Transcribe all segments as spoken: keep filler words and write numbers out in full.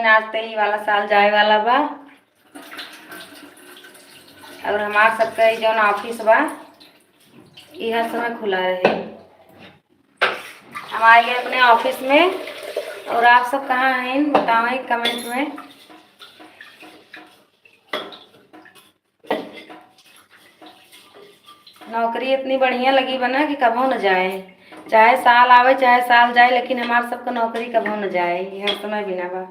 आज तो ई वाला साल जाए वाला बा। और हमार सबका ई जौन office बा, ई हर समय खुला रहे। हम आ गए अपने office में। और आप सब कहाँ हैं, बतावें comment में। नौकरी इतनी बढ़िया लगी बा ना कि कबो न जाए, चाहे साल आवे चाहे साल जाए, लेकिन हमार सबका नौकरी कबो न जाए, ई हर समय बिना बा।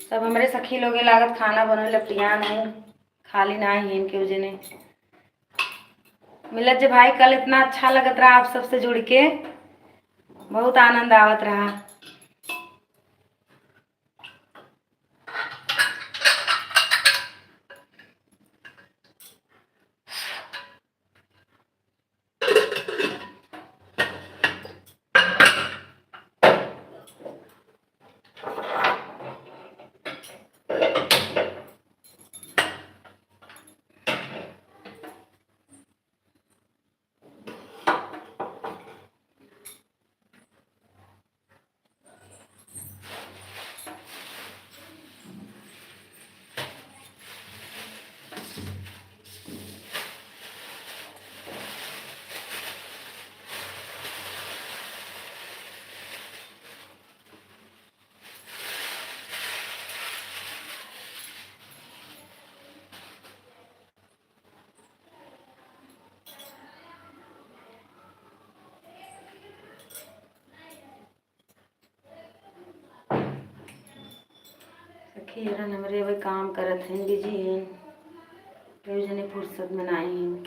सब हमरे सखी लोगे लागत खाना बनल, लपटियान है, खाली ना है इनके वजह ने। मिलत जे भाई, कल इतना अच्छा लगत रहा आप सबसे जुड़ के, बहुत आनंद आवत रहा। सखी हरन हमरे अबे काम करत हैं, busy हैं, केहू जने फुर्सत में नाई हैं।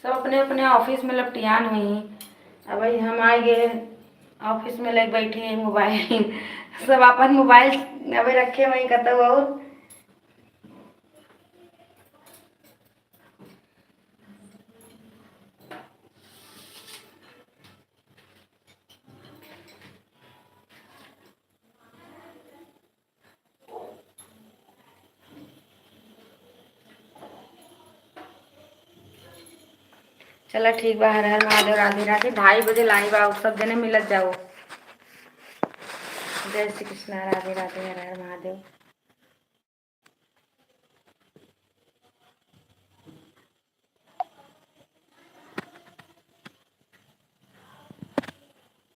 सब अपने अपने office में लपटियान हुई। अब भाई हम आ गए office में, लग बैठे हैं mobile। सब अपन mobile अबे रखे हुई कतौ और। चला ठीक बा, हर हर महादेव, राधे राधे। ढाई बजे live आओ, सब जने मिलत जाओ। जय श्री कृष्णा, राधे राधे, हर हर महादेव।